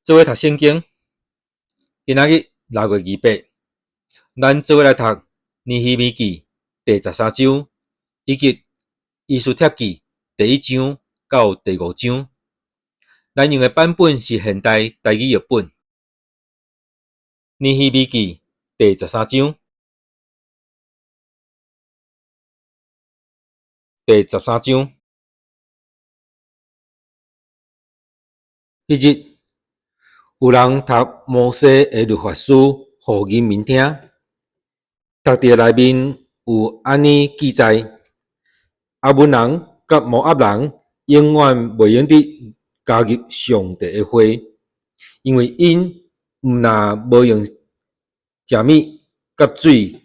做伙讀聖經，今仔日6月28，咱做伙來讀尼希米記第十三章，以及以斯帖記第一章到第五章。咱用的版本是現代台語譯本。尼希米記第十三章，第十三章，彼日，有人讀摩西的律法書予人民聽，讀著內面有按呢記載：亞捫人佮摩押人永遠袂用得加入上帝的會，因為𪜶毋但無用食物佮水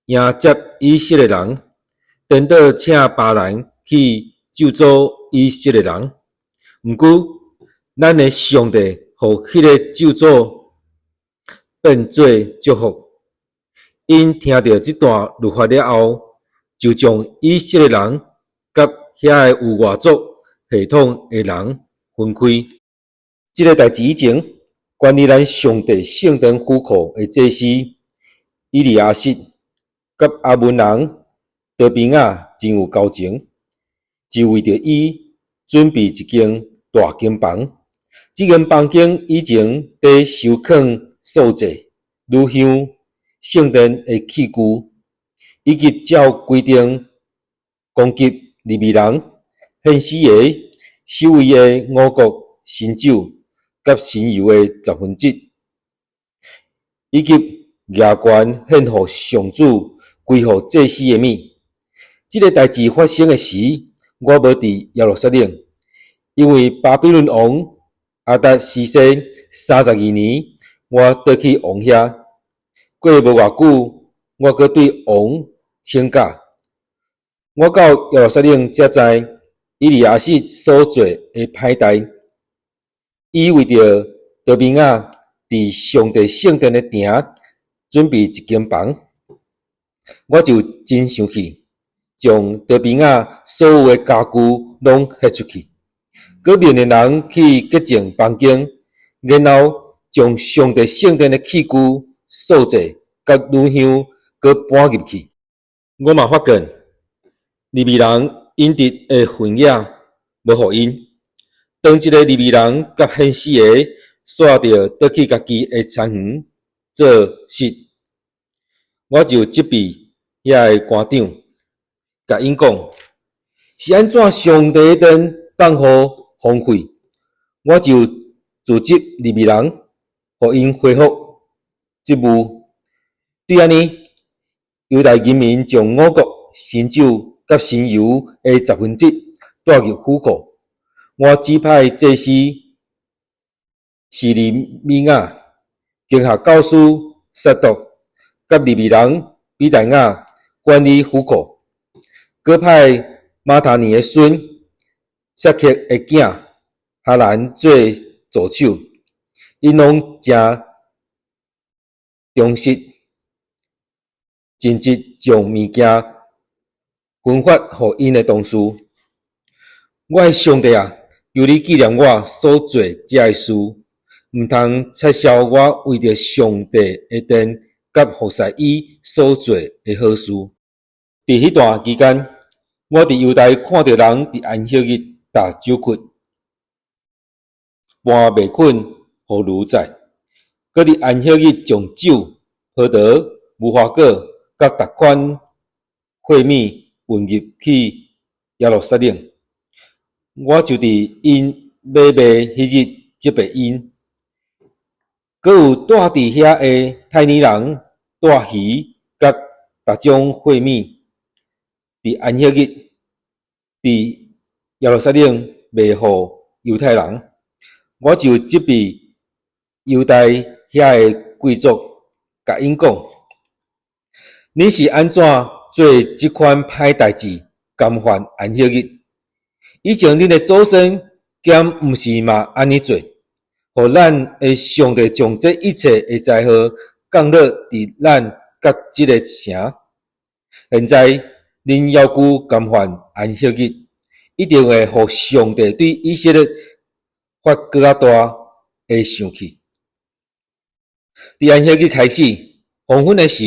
迎接以色列人，顛倒請別人去咒詛以色列人。毋過，咱的上帝予彼个咒詛變做祝福。𪜶聽著這段律法了後，就將以色列人佮遐个有外族血統的人分開。這个代誌以前，管理咱上帝聖殿府庫的祭司以利亞實佮亞捫人多比雅真有交情，就為著伊準備一間大間房。這間房間以前佇收囥素祭、乳香、聖殿的器具，以及照規定供給利未人、獻死的、守衛的五穀、新酒佮新油的十分之一，以及額權獻予上主歸予祭司的物。這个代誌發生的時，我無佇耶路撒冷，因為巴比倫王亞達薛西32年，我倒去王遐。過無偌久，我閣對王請假。我到耶路撒冷才知，以利亞實所做的歹代。伊為著多比雅佇上帝聖殿的埕準備一間房，我就真生氣，將多比雅所有的家具攏彼出去。閣命令人去潔淨房間，然後將上帝聖殿的器具、素祭佮乳香閣搬入去。我嘛發現利未人應得的份額無予𪜶。當這个利未人佮獻死的煞著倒去家己的田園做時，我就責備遐个官長，共𪜶講：是按怎上帝的殿放予荒廢？我就組織利未人，予𪜶恢復職務。對按呢，猶大人民將五穀、新酒佮新油的十分之一帶入府庫。我指派祭司示利米雅、經學教師撒督佮利未人比大雅管理府庫，閣派馬他尼的孫撒克的囝哈蘭做助手，𪜶攏誠忠實，盡職將物件分發予𪜶的同事。我的上帝啊，求你紀念我所做這个事，毋通撤銷我為著上帝的殿佮服侍伊所做的好事。佇彼段期間，我佇猶大看著人佇安息日踏酒曲，搬麥捆予驢載，閣佇安息日將酒、葡萄、無花果佮逐款貨物運入去耶路撒冷。我就佇𪜶買賣彼日責備𪜶。閣有住佇遐的泰尼人帶魚佮逐種貨物，佇安息日佇耶路撒冷賣予猶太人。我就責備猶大遐的貴族，共𪜶講：恁是按怎做這款歹代誌，干犯安息日？以前恁的祖先敢毋是嘛按呢做？予咱的上帝將這一切的災禍降落佇咱佮這个城。現在恁猶閣干犯安息日，一定會予上帝對以色列發閣較大會生氣。佇安息日開始，黃昏的時，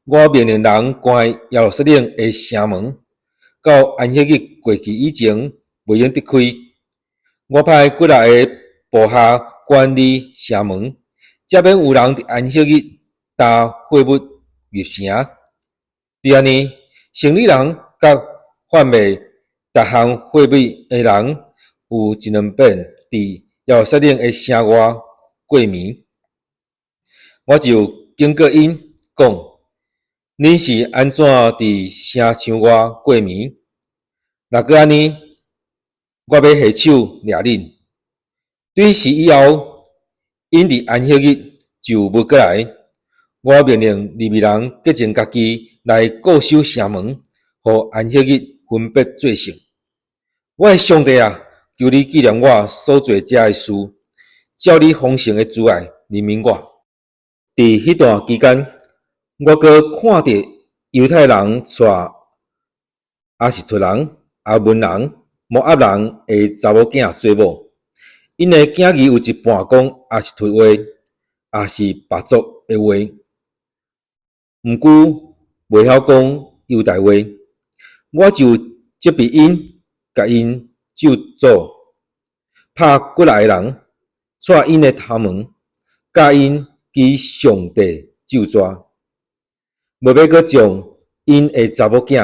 我命令人關耶路撒冷的城門，到安息日過去以前，袂用得開。我派幾若个部下管理城門，才免有人佇安息日擔貨物入城。伫按呢，生理人佮販賣逐項貨物的人，有一兩擺佇耶路撒冷的城外過暝。我就警告𪜶講：恁是按怎佇城牆外過暝？若閣按呢，我欲下手掠恁。對是以後，𪜶佇安息日就無閣來。我命令利未人潔淨家己來固守城門，予安息日分別做聖。我的上帝啊，求你紀念我所做這个事，照你豐盛的慈愛憐憫我。佇彼段期間，我閣看著猶太人娶亞實突人、亞捫人、摩押人的查某囝做某，𪜶的囝兒有一半講亞實突話，抑是別族的話，毋過袂曉講猶大話。我就責備𪜶，共𪜶咒詛，拍幾若个人，掣𪜶的頭毛，教𪜶記上帝咒詛，無欲閣將𪜶的查某囝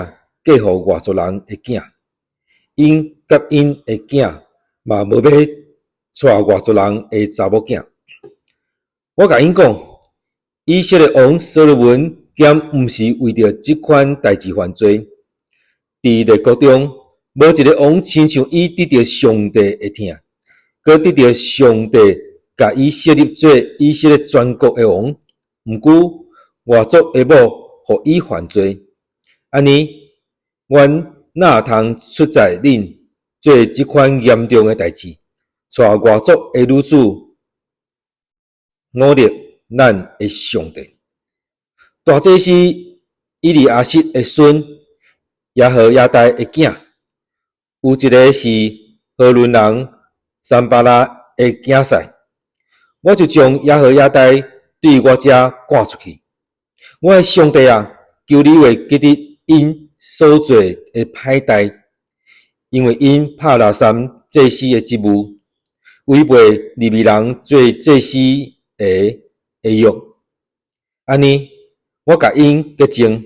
嫁予外族人的囝，𪜶佮𪜶的囝嘛無欲娶外族人的查某囝。我共𪜶講，以色列王所羅門敢毋是為著這款代誌犯罪？佇列國中，無一个王親像伊得著上帝的疼，閣得著上帝共伊設立做以色列全國的王。毋過外族的某予伊犯罪，按呢，阮哪會通出在恁做這款嚴重的代誌，娶外族的女子，忤逆咱的上帝？大祭司以利亞實的孫耶何耶大的囝，有一个是何崙人參巴拉的囝婿，我就將耶何耶大對我遮趕出去。我的上帝啊，求你會記得𪜶所做的歹代，因為𪜶拍拿三祭司的職務，違背利未人做祭司的的約。按呢，我共𪜶潔淨，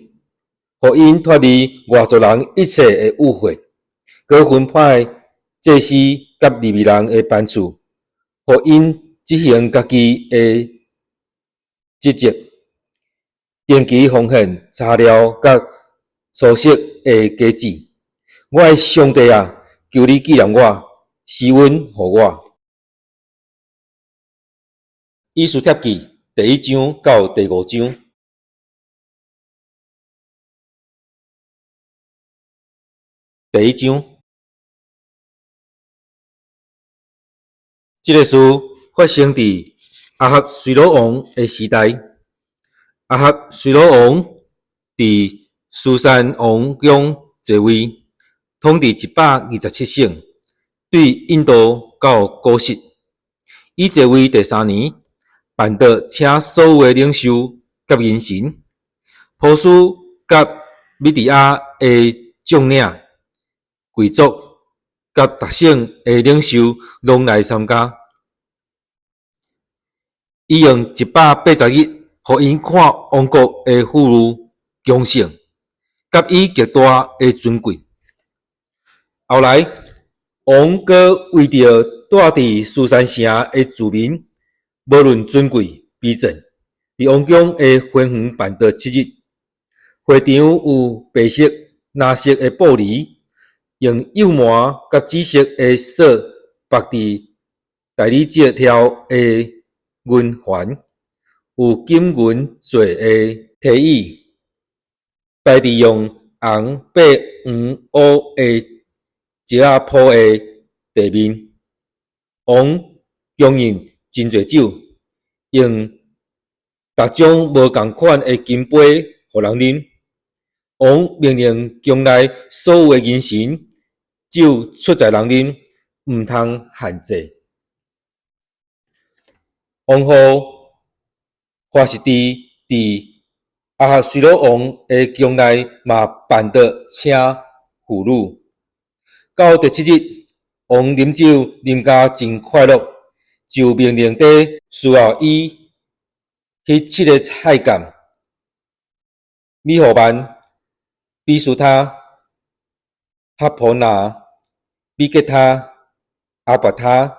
予𪜶脫離外族人一切的污穢，閣分派祭司佮利未人的班次，予𪜶執行家己的職責，定期奉獻柴料佮粗色的果子。我的上帝啊，求你紀念我，施恩予我。以斯帖記第一章到第五章。第一章，這个事發生佇亞哈隨魯王的時代。亞哈隨魯王佇書珊王宮坐位，統治127省，對印度到古實。伊坐位第三年，辦桌請所有的領袖佮人臣、波斯佮米底亞的將領、貴族佮逐省的領袖攏來參加。伊用180日，予𪜶看王國的富裕強盛，佮伊極大的尊貴。後來，王閣為著住佇書珊城的住民，無論尊貴卑賤，佇王宮的花園辦桌七日。會場有白色、藍色的布籬，用幼麻佮紫色的索縛佇大理石柱的銀環，有金銀做的梯椅，擺佇用紅、白、黃、烏的石仔鋪的地面。王供應真濟酒，用逐種無仝款的金杯予人啉。王命令宮內所有的人臣，酒出在人啉，毋通限制。王后華實提佇亞哈隨魯王的宮內嘛辦桌請婦女。到第七日，王啉酒啉甲真快樂，就命令佇伺候伊彼七个太監米戶曼、比斯他、哈波拿、比結他、阿拔他、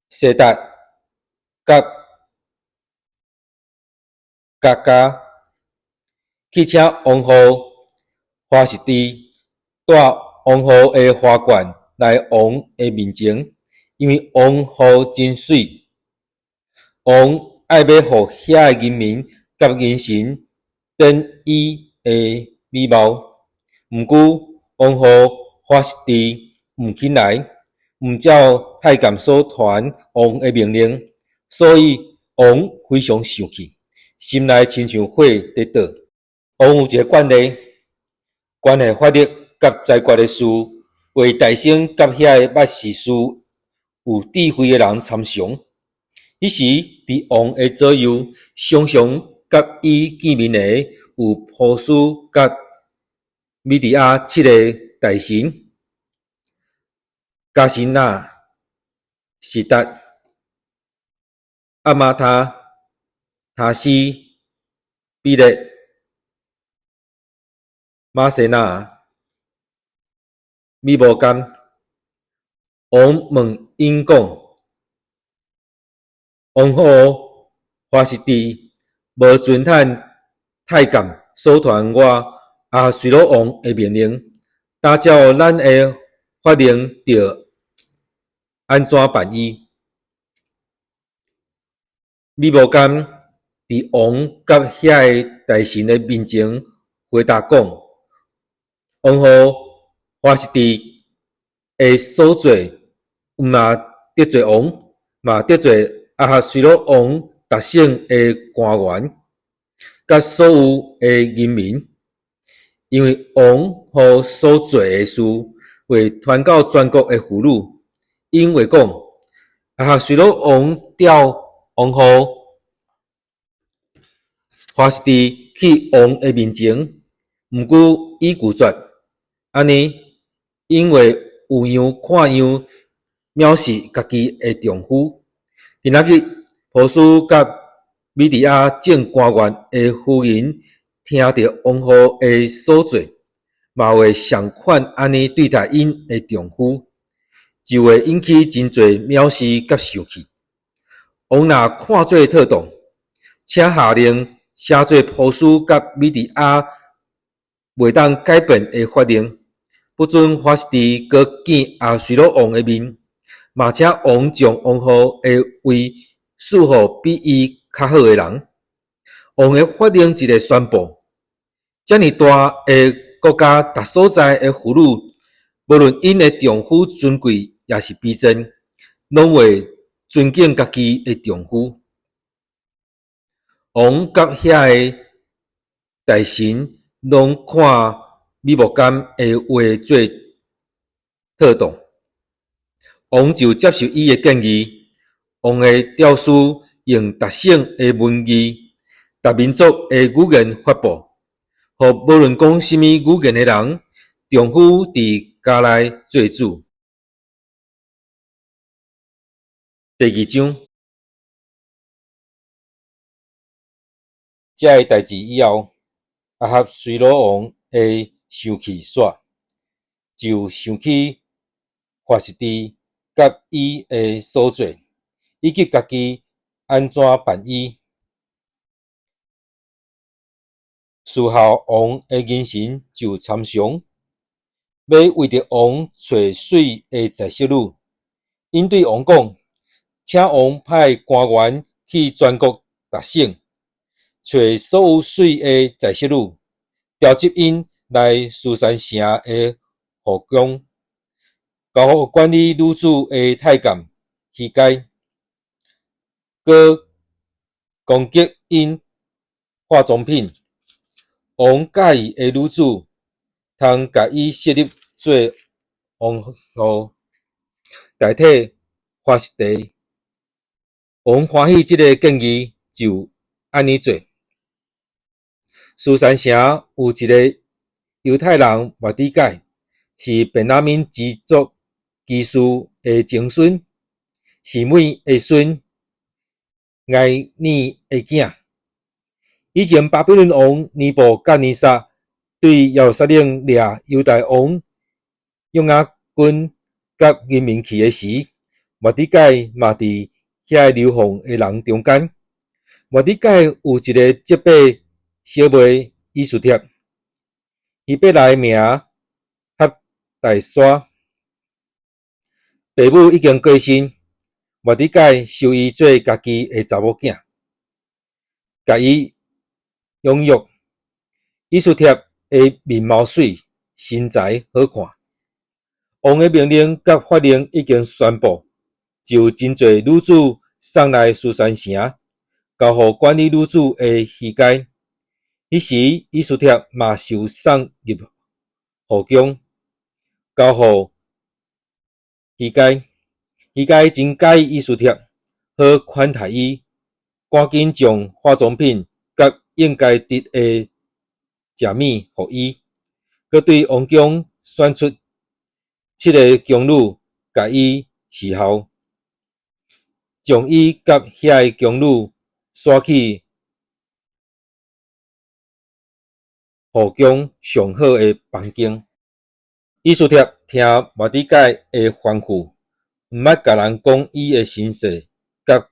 西達佮迦迦去請王后華實提帶王后的花冠來王的面前，因為王后真媠。王愛欲予遐个人民佮人神展伊的美貌。毋過王后華實提毋肯來，毋照太監所傳王的命令，所以王非常生氣，心內親像火佇著。王有一个慣例，關係法律佮裁決的事，會大聲佮遐个捌時事有智慧的人參詳。彼時，佇王的左右，常常佮伊見面的有波斯佮米底亞七个大臣：迦西納、示達、阿瑪他、他西、比勒、瑪西拿、米無甘。王問𪜶講：王后華實提無遵趁太監所傳我亞哈隨魯王的命令，焦照咱的法令著按怎辦伊？米無甘佇王佮遐个大臣的面前回答講：王后華實提的所做，毋但得罪王，嘛得罪亞哈隨魯王逐省的官員，佮所有的人民，因為王后所做的事，會傳到全國的婦女。𪜶會講：亞哈隨魯王調王后華實提去王的面前，毋過伊拒絕。按呢，𪜶會有樣看樣藐視家己的丈夫。今仔日，波斯佮米底亞眾官員的夫人聽著王后的所做，嘛會仝款按呢對待𪜶的丈夫，就會引起真濟藐視佮生氣。王若看做妥當，請下令寫做波斯佮米底亞袂當改變的法令，不准華實提閣見亞哈隨魯王的面，嘛請王將王后的位賜予比伊較好的人。王的法令一个宣布，遮爾大的國家，逐所在的婦女，無論𪜶的丈夫尊貴抑是卑賤，攏會尊敬家己的丈夫。王佮遐个大臣攏看米無甘的話做妥當，王就接受伊的建議。王的詔書用逐省的文字、逐民族的語言發布，予無論講啥物語言的人，丈夫佇家內做主。第二章，這个代誌以後，亞哈隨魯王的生氣煞，就想起華實提佮伊的所做，以及家己按怎辦伊。事後王的人臣就參詳，欲為著王揣媠的才淑女。𪜶對王講：請王派官員去全國逐省，揣所有媠的才淑女，召集𪜶來書珊城的後宮，交予管理女子的太監希該，閣供給𪜶化妝品。王佮意的女子，通共伊設立做王后，代替華實提。王歡喜這个建議，就按呢做。書珊城有一个猶太人末底改，是便雅憫支族基士的曾孫，示每的孫，睚珥的囝。以前巴比倫王尼布甲尼撒對耶路撒冷掠猶大王約雅斤佮人民去的時，末底改嘛佇遐个流放的人中間。末底改有一个侄伯小妹以斯帖，希伯來名哈大沙，爸母已經過身，末底改收伊做家己的查某囝，共伊養育。以斯帖的面貌媠，身材好看。王的命令佮法令已經宣布，就有真濟女子送來書珊城，交予管理女子的希該。彼時，以斯帖嘛受送入後宮，交予希該。希該真佮意以斯帖，好款待伊，趕緊將化妝品佮應該得的食物予伊，閣對王宮選出七个宮女，共伊侍候，將伊佮遐个宮女徙去後宮上好的房間。以斯帖聽末底改的吩咐，毋捌共人講伊的身世佮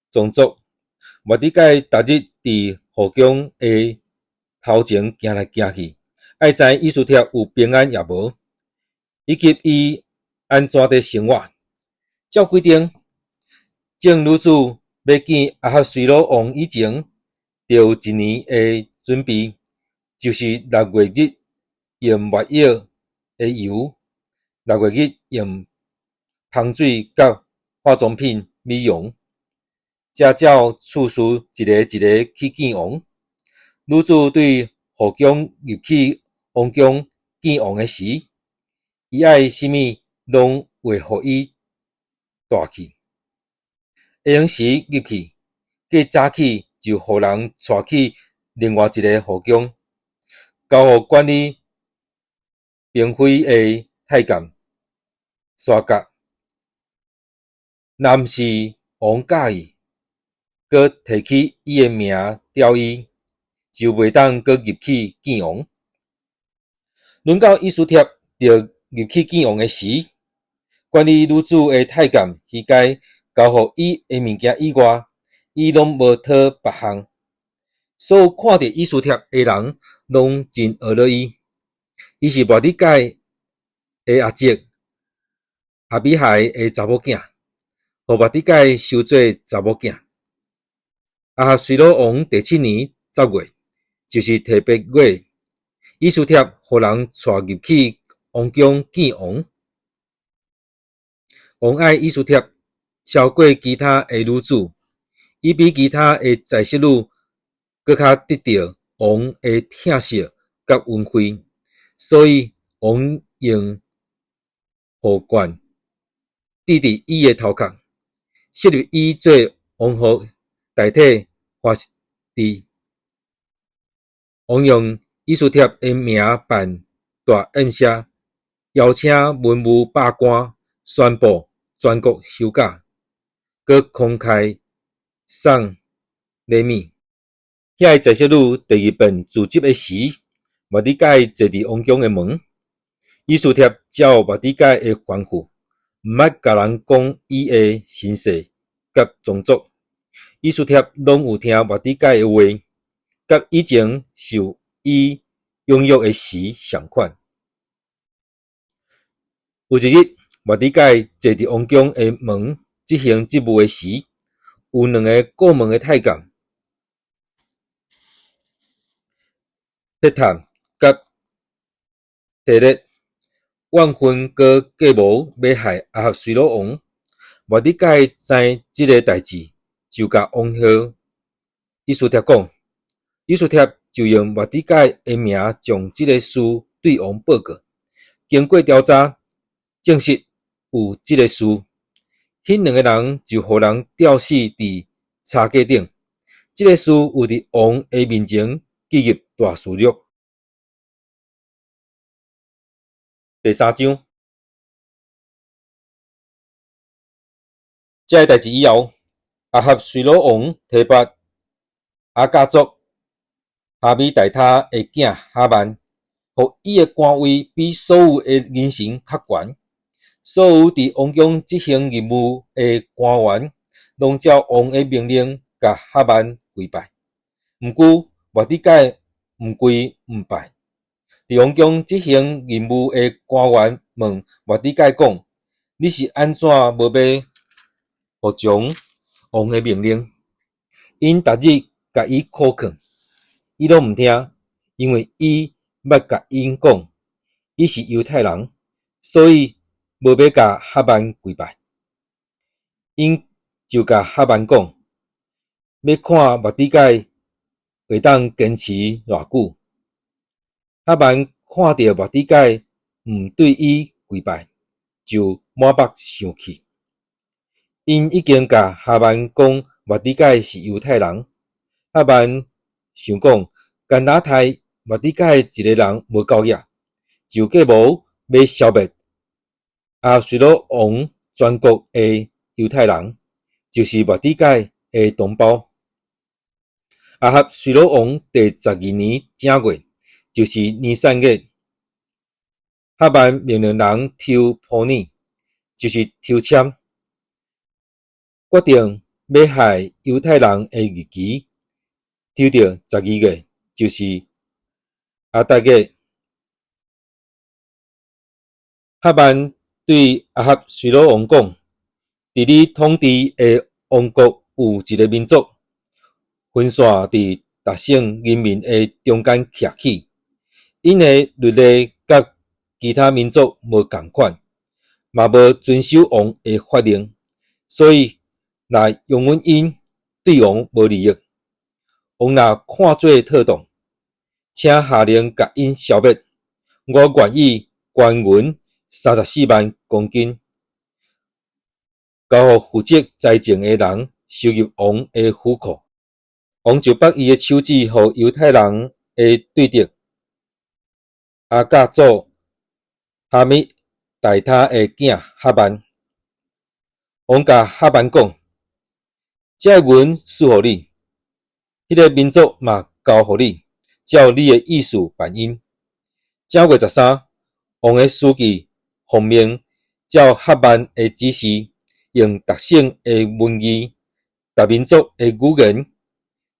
宗族。末底改逐日佇後宮的頭前行來行去，愛知以斯帖有平安抑無，以及伊按怎佇生活。照規定，眾女子欲見亞哈隨魯王以前，著有一年的準備，就是六月日用沒藥的油，六月日用香水佮化妝品美容，才照次序一个一个去見王。女子對後宮入去王宮見王的時，伊愛啥物攏會予伊帶去。下昏時入去，過早起就予人帶去另外一个後宮，交予管理嬪妃的太監沙革。若毋是王佮意，閣提起伊的名調伊，就袂當閣入去見王。輪到以斯帖著入去見王的時，管理女子的太監希該交予伊的物件以外，伊攏無討別項。所有看著以斯帖的人攏真學落伊。伊是末底改的阿叔，亞比海的查某囝，予末底改收做查某囝。亞哈隨魯王第七年10月，就是提別月，以斯帖予人帶入去王宮見王。王愛以斯帖超過其他的女子，伊比其他的才淑女閣較得著王的疼惜佮恩惠，所以王用寶冠戴佇伊的頭殼，設立伊做王后，代替華實提。王用以斯帖的名辦大宴席，邀請文武百官，宣布全國休假，閣慷慨送禮物。遐个才淑女第二遍辭職的時，末底改坐佇王宮的門，以斯帖照末底改的吩咐，毋捌共人講伊的身世佮宗族。以斯帖攏有聽末底改的話，佮以前受伊養育的時仝款。有一日，末底改坐佇王宮的門執行職務的時，有兩个顧門的太監，彼探佮提列，怨恨閣計謀欲害亞哈隨魯王。末底改知這个代誌，就共王后以斯帖講，以斯帖就用末底改的名將這个事對王報告。經過調查，證實有這个事。彼彼兩个人就予人吊死佇柴架頂。這个事有佇王的面前記入大事錄。第三章，這个代誌以後，亞哈隨魯王提拔亞甲作哈米大他的囝哈曼，予伊的官位比所有的人臣較懸。所有佇王宮執行任務的官員，攏照王的命令共哈曼跪拜。毋過末底改毋跪毋拜。佇王宮執行任務的官員問末底改講：你是按怎無欲服從王的命令？𪜶逐日共伊苦勸，伊攏毋聽，因為伊捌共𪜶講，伊是猶太人，所以無欲共哈曼跪拜。𪜶就共哈曼講，欲看末底改會當堅持偌久。哈曼看著末底改毋對伊跪拜，就滿腹生氣。𪜶已經共哈曼講末底改是猶太人。哈曼想講，干焦刣末底改一个人無夠額，就計謀欲消滅亞哈隨魯王全國的猶太人，就是末底改的同胞。亞哈隨魯王第12年正月，就是尼散月，哈曼命令人抽普珥，就是抽籤，決定欲害猶太人的日期，抽著十二月，就是亞達月。哈曼對亞哈隨魯王講：佇你統治的王國有一个民族，分散佇逐省人民的中間徛起，𪜶的律例佮其他民族無仝款，嘛無遵守王的法令，所以若容忍𪜶，對王無利益。王若看做妥當，請下令共𪜶消滅。我願意捐銀34萬公斤，交予負責財政的人收入王的府庫。王就縛伊的手指予猶太人的對敵亞甲族哈米大他的囝哈曼。王共哈曼講：這个銀賜予你，彼个民族嘛交予你，照你的意思辦𪜶。正月13，王的書記奉命照哈曼的指示，用逐省的文字、逐民族的語言，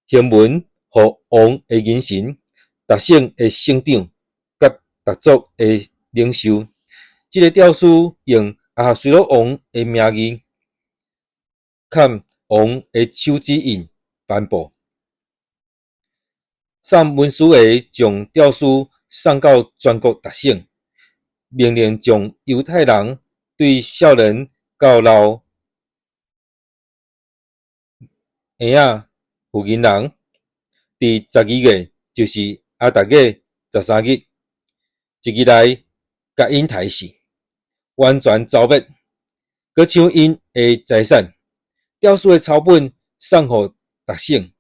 行文予王的人臣、逐省的省長佮逐族的領袖。這个詔書用亞哈隨魯王的名義，嵌王的手指印頒布。送文書的將詔書送到全國逐省，命令將猶太人對少年到老嬰仔、婦人人，佇十二月，就是亞達月13日，一日內共𪜶刣死，完全剿滅，閣搶𪜶的財產。詔書的抄本送予逐省，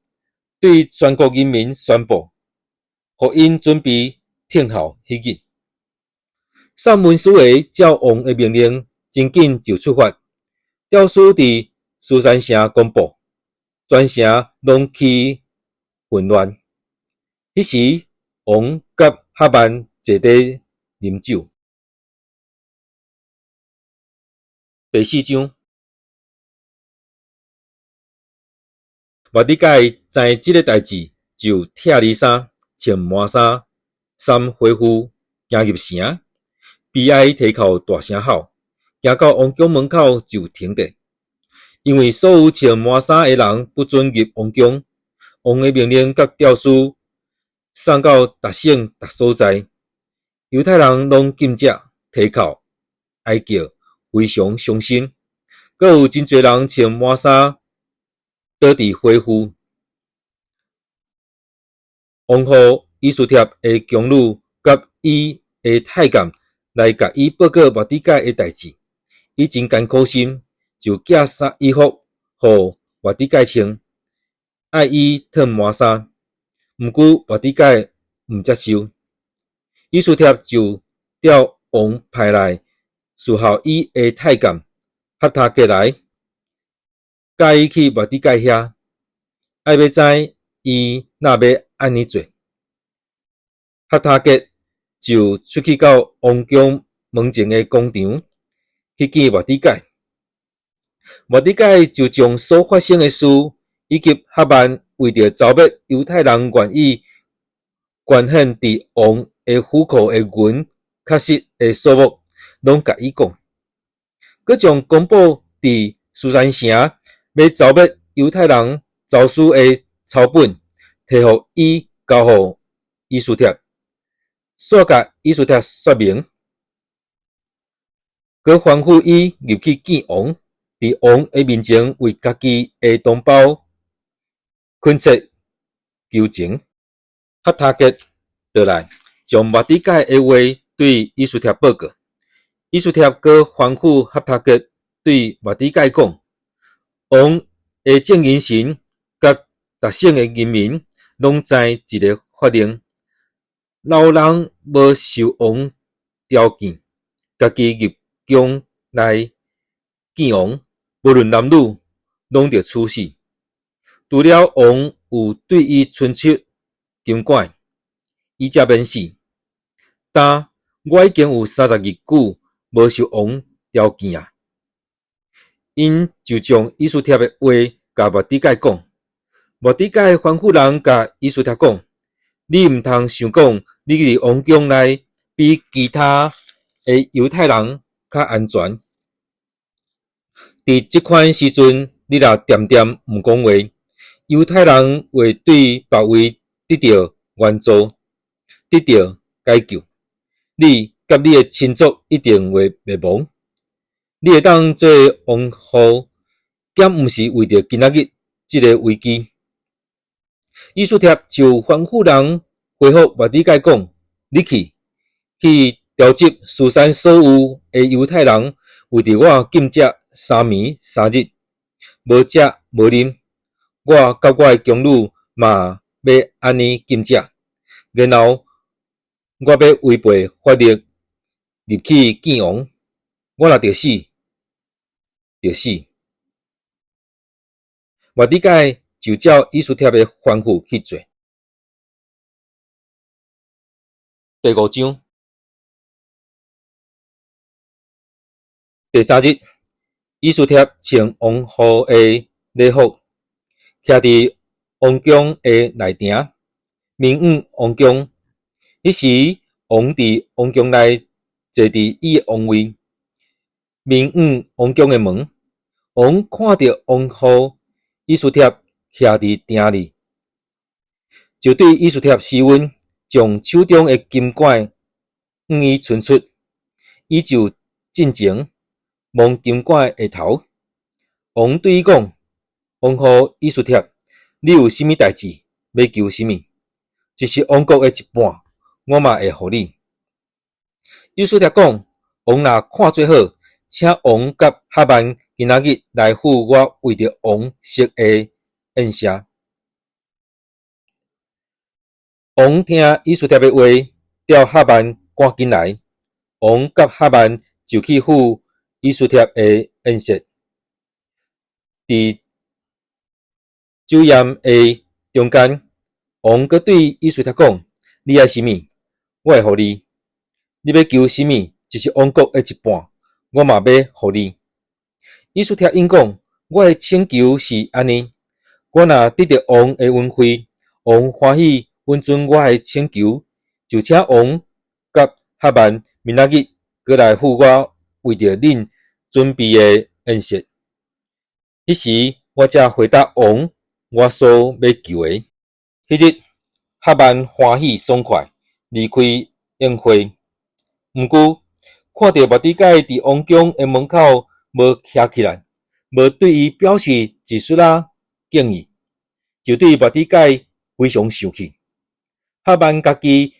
對全國人民宣布，予𪜶準備聽候彼日。送文書的照王的命令，真緊就出發。詔書佇書珊城公布，全城攏起混亂。彼時，王佮哈曼坐佇啉酒。第四章，末底改知這个代誌，就拆離衫，穿麻衫，衫花布，行入城，悲哀啼哭大聲吼，行到王宮門口就停著，因為所有穿麻衫的人不准入王宮。王的命令佮詔書送到逐省逐所在，猶太人攏禁食、啼哭、哀叫，非常傷心。閣有真濟人穿麻衫倒佇花圃。王予以斯帖的宮女佮伊的太監來共伊報告末底改的代誌，伊真艱苦心，就寄衫衣服予末底改穿，愛伊褪麻衫。毋過末底改毋接受。以斯帖就照王派來伺候伊的太監合他格來，佮伊去末底改遐，愛欲知伊若欲按呢做。合他格就出去到王宮門前的廣場去見末底改。末底改就將所發生的事，以及哈曼為著嘲衊猶太人願意捐獻佇王的府庫的銀確實的數目，攏共伊講。閣將公布佇書珊城欲嘲衊猶太人奏書的抄本，提予伊交予以斯帖，煞共以斯帖說明，閣吩咐伊入去見王，佇王的面前為家己的同胞懇切求情。合他格倒來，將末底改的話對以斯帖報告。以斯帖閣吩咐合他格對末底改講：王的眾人臣佮逐省的人民攏知一个法令，若有人無受王召見，家己入宮來見王，無論男女，攏著處死。除了王有對伊伸出金管，伊才免死。但我已經有30日久無受王召見啊！𪜶就將以斯帖的話共末底改講。末底改吩咐人共以斯帖講：你毋通想講，你佇王宮內比其他的猶太人較安全。佇這款時陣，你若恬恬毋講話，猶太人會對別位得著援助，得著解救。你佮你的親族一定會滅亡。你會當做王后，敢毋是為著今仔日這个危機？以斯帖就吩咐人回覆末底改講：你去，去召集書珊所有的猶太人，為著我禁食3暝3日，無食無啉。我佮我的宮女嘛欲按呢禁食。然後我欲違背法律入去見王，我若著死，就死。末底改就照以斯帖的吩咐去做。第五章，第三日，以斯帖穿王后的禮服，徛佇王宮的內埕，面向王宮。彼時，王佇王宮內坐佇伊的王位，面向王宮的門。王看著王后以斯帖徛佇埕裡，就對以斯帖施恩，將手中的金管向伊伸出，伊就進前摸金管的頭。王對伊講：王后以斯帖，你有啥物代誌，欲求啥物？就是王國的一半，我嘛會予你。以斯帖講：王若看做好，請王佮哈曼今仔日來赴我為著王設的宴席。王聽以斯帖的話，叫哈曼趕緊來。王佮哈曼就去赴以斯帖的宴席。佇酒宴的中間，王閣對以斯帖講：你愛啥物，我會予你；你欲求啥物，就是王國的一半，我嘛欲予你。以斯帖應講：我的請求是按呢，我若得著王的恩惠，王歡喜允准我的請求，就請王佮哈曼明仔日閣來赴我為著恁準備的宴席。彼時我才回答王我所欲求的。彼日，哈曼歡喜爽快，離開宴會。毋過，看著末底改佇王宮的門口無徛起來，無對伊表示一絲仔敬意，就對末底改非常生氣。哈曼家己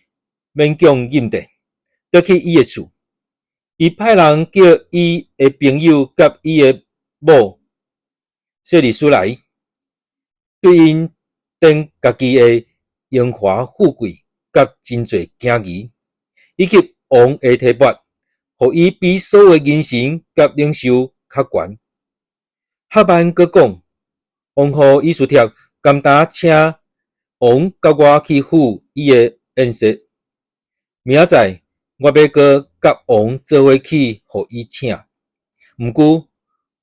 勉強忍著，倒去伊的厝。伊派人叫伊的朋友佮伊的某細利斯來，對𪜶等家己的榮華富貴佮真濟囝兒，以及王的提拔，予伊比所有的人臣佮領袖較懸。哈曼閣講：王予以斯帖甘當請王佮我去赴伊的宴席，明仔載我欲閣佮王做伙去予伊請。毋過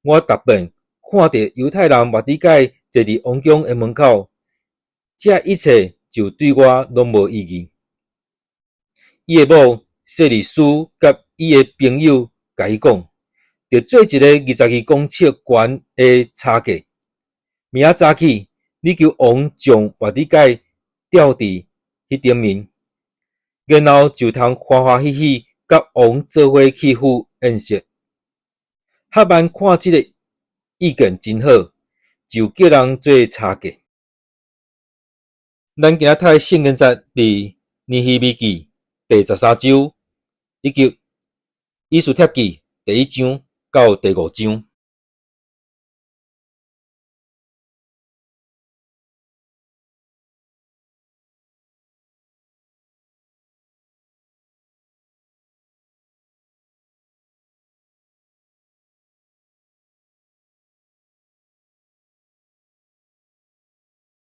我逐遍看著猶太人末底改坐佇王宮的門口，這一切就對我攏無意義。伊的某細利斯佮伊的朋友共伊講：著做一个22公尺懸的柴架。明仔早起，你求王將末底改吊佇彼頂面，然後就通歡歡喜喜佮王做伙去赴宴席。哈曼看這个意見真好，就叫人做柴架。咱今仔讀的聖經節佇尼希米記第13章，以及以斯帖記第1章到第5章。